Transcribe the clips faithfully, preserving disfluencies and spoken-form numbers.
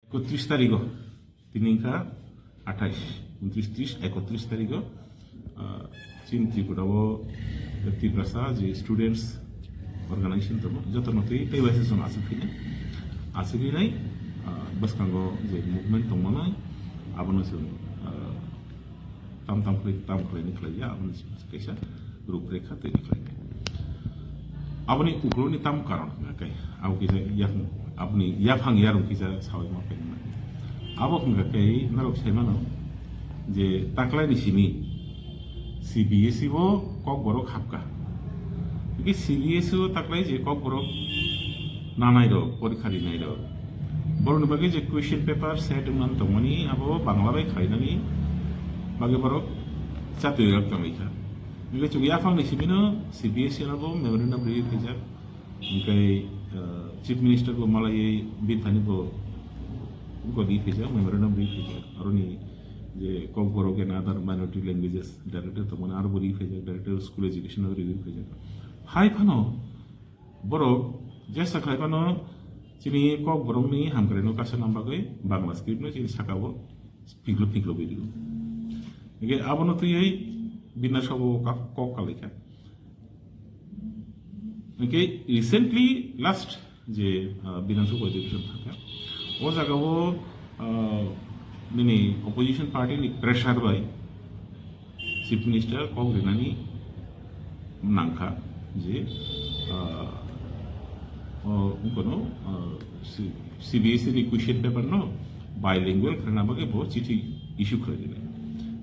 Ekotris tarigo, tini wngkha athais, untris, tris, ekotris tarigo, ah, chini Tripura o Tiprasa je students organization tongo, joto no twi tei waisa chwng aswk phini, aswk hinai, ah, bwskango je movement tongmano, abono chwng, ah, tam tam khlai, tam khlaini khlaiya, aboni kaisa ruprekha twi khlainai. Aboni ukuloni tam karon hwnkha khe, abo kisa yaphang, aboni yaphang yarung kisa sawi ma phaima. Abo hwnkha khe norok sai mano je taklaini simi C B S E o Kokborok hapkha. Hwnkhe C B S E o taklai je Kokborok nanai rok, porikha rinai rok. Borokni bagwi je question paper set wngmani tongmani, abo Bangla bai khlainani bagwi borok chatwi rok tongwi kha. Hwnkhe chwng yaphangni simi no C B S E no bo memorandum rwi khaijak. Hwnkhe, uh, Chief Minister bo malaiwi bini thani bo godi khaijak, memorandum rwi khaijak. Aroni je Kokborok and other minority languages director tongmani aro bo rwi khaijak, director of school education aro rwi khaijak. Hai phano borok jesa khlai phano chini Kokborokni hamkraino kaisa nam bagwi Bangla script no chini saka o phiklo phiklo video. Hingke abono twiwi Bidhan Sabha o kok, kok kalaikha. Hingke recently last je, ah, Bidhan Sabha education thangkha, o jaga o, ah, nini opposition party ni pressure bai Chief Minister kok rinani nangkha je, ah, o, wngkha no, ah, C-, C B S E ni question paper no bilingual khlaina bagwi bo chithi issue khlai rinai.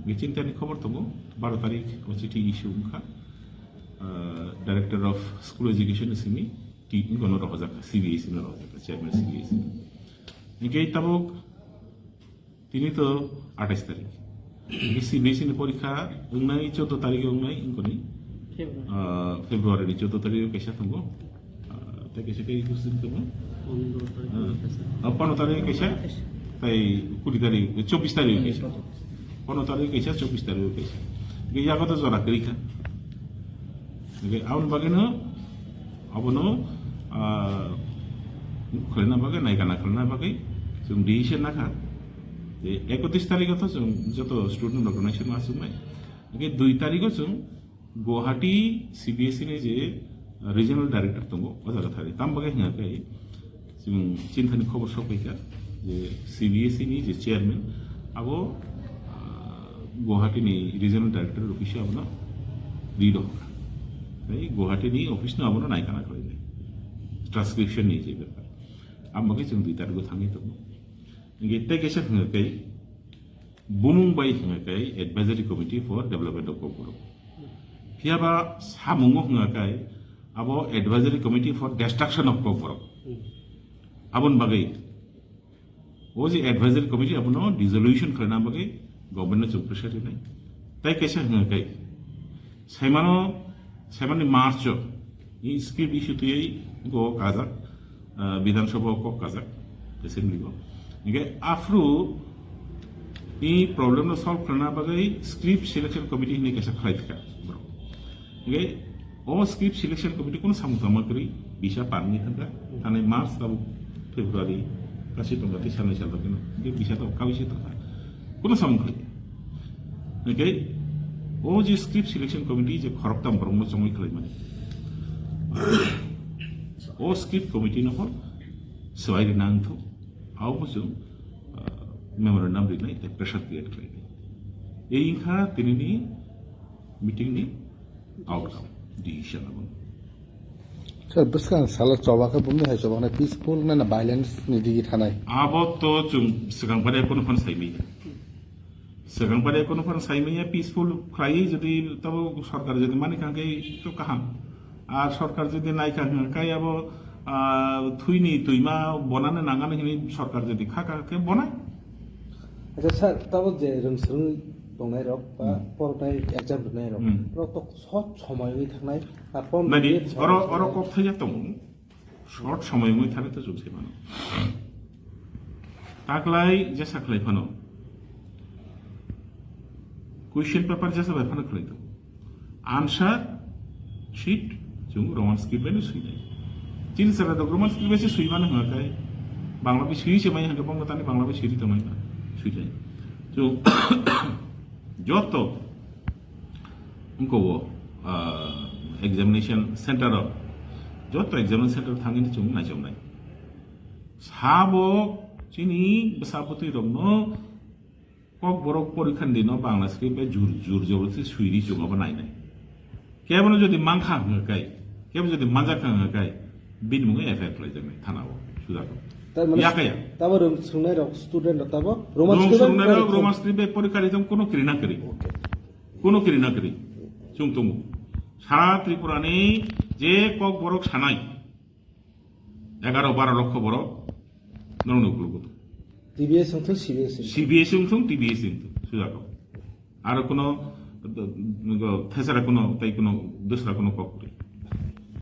Hingke chintani khobor tongo, baro tarik o chithi issue wngkha, ah, Director of School Education ni simi, ti, wngkha no rohorjak kha, C B S E no rohorjak kha, Chairman C B S E. Hingke tabuk Tini to athais tarik. Hingke C B S E ni porikha wngnai choudo tarik wngnai wngkoni. February. Ah, February ni choudo tarik o kaisa tongo. Ah, tei kaisa khe ekus din tongo. Pondro tarik Ah, kaisa. Ah, pondro tarik kaisa. Kaisa. Tei kuri tarik, chobbish tarik kaisa. Pondro tarik kaisa, chobbish tarik kaisa. Hingke yago to jora kwrwi kha. Hingke aboni bagwino, abono, ah, khlaina bagwi, naikana khlaina bagwi chwng decision nakha. Je ekotris tarikho to chwng joto student organization ma aswknai. Hingke dui tarikho chwng Guwahati C B S E ni je regional director tongo, o jaga thari. Tam bagwi hwnga khe, Chwng chini thani khobor sok paikha je C B S E ni je chairman abo, ah, Guwahati ni regional director office o abono ri rwkha. Tei Guwahati ni office no abono naikana khlainai. Transcription ni je bepar. Amo khe chwng dui tarikh o thangwi tongo. Hingke tei kaisa hwnga khe bumung bai hwnga khe Advisory Committee for Development of Kokborok. Phiya ba samungo hwnga khe abo Advisory Committee for Destruction of Kokborok. Aboni bagwi o je advisory committee abono dissolution khlaina bagwi government no chwng pressure rinai. Tai kaisa hwnga khe saimano, saimani March o i script issue twiwi go kajak, ah, Bidhan Sabha o kok kajak, assembly o. Hingke aphuru i problem no solve khlaina bagwi script selection committee hinwi kaisa khlai thika borok. Hingke o script selection committee kuno samung tangma kwrwi, bisa pangni thangkha, thani March tabuk February kasi tongkha tei sanwi sal tongkha, hingke bisa tabuk kawi se tongkha, kuno samung kwrwi. Hingke o je script selection committee je khoroktham borokno chongwi khlaimani, o script committee no pho swbai rina wngthok, abo chwng, ah, memorandum rinai tei pressure create khlainai. Ei wngkha tinini meeting ni outcome, decision abo. Sir, bwskang salo choba khe bumni hai choba khe peaceful na, na violence ni digi thanai? Abo to chwng swkang pada kono phan saimanya. Swkang pada kono phan saimanya peaceful khlai jodi tabo sarkar jodi mani kha khe to kaham. Ar sarkar jodi nai kha hwnkhe abo, ah, thwini twima bonano nangani hwnwi sarkar jodi kha kha khe bonai. Acha sir, tabo je rwngswrwng tongnai rok ba Hmm. pornai exam rwnai rok, Hmm. rok to sot somoi wi thangnai, ar pon Nadi, oro, oro kok thaya tongo. Short somoi wngwi thani to chwng sai mano. Taklai jesa khlai phano. Question paper jesa bai phano khlai tongo. Answer sheet chwng Roman script bai no swinai. Chini sara dok Roman script bai se swi mano hwnga kai. Bangla bai sui se mai hangke bangla tani bangla bai sui tongmai na sui lai. So joto wngko o examination center o joto examination center thangini chung naichomnai. Sabo chini bwsa bwtwi rokno Kokborok porikha ni dino Bangla script bai jur jur joborti suiri chwng abo nainai. Kebono jodi mankha hwnga kai, kebo jodi manjakha hwnga kai, bini mungwi F I R khlaijaknai thana o, sujago. Tar mane Yakaya. Tabo rung sungnai rok student rok tabo Roman Rung script bai sungnai rok porikha. Roman script bai porikha rijak kono kiri na kiri. Okay. Kono kiri na kiri. Chwng tongo. Sara Tripura ni je Kokborok sanai, egaro baro lokho borok norokni ukologo. T B S wngthok, C B S wngthok. C B S wngthok, T B S wngthok, sujago. Aro kuno, uh, thesara kuno, tai kuno, dusra kuno kok kwrwi.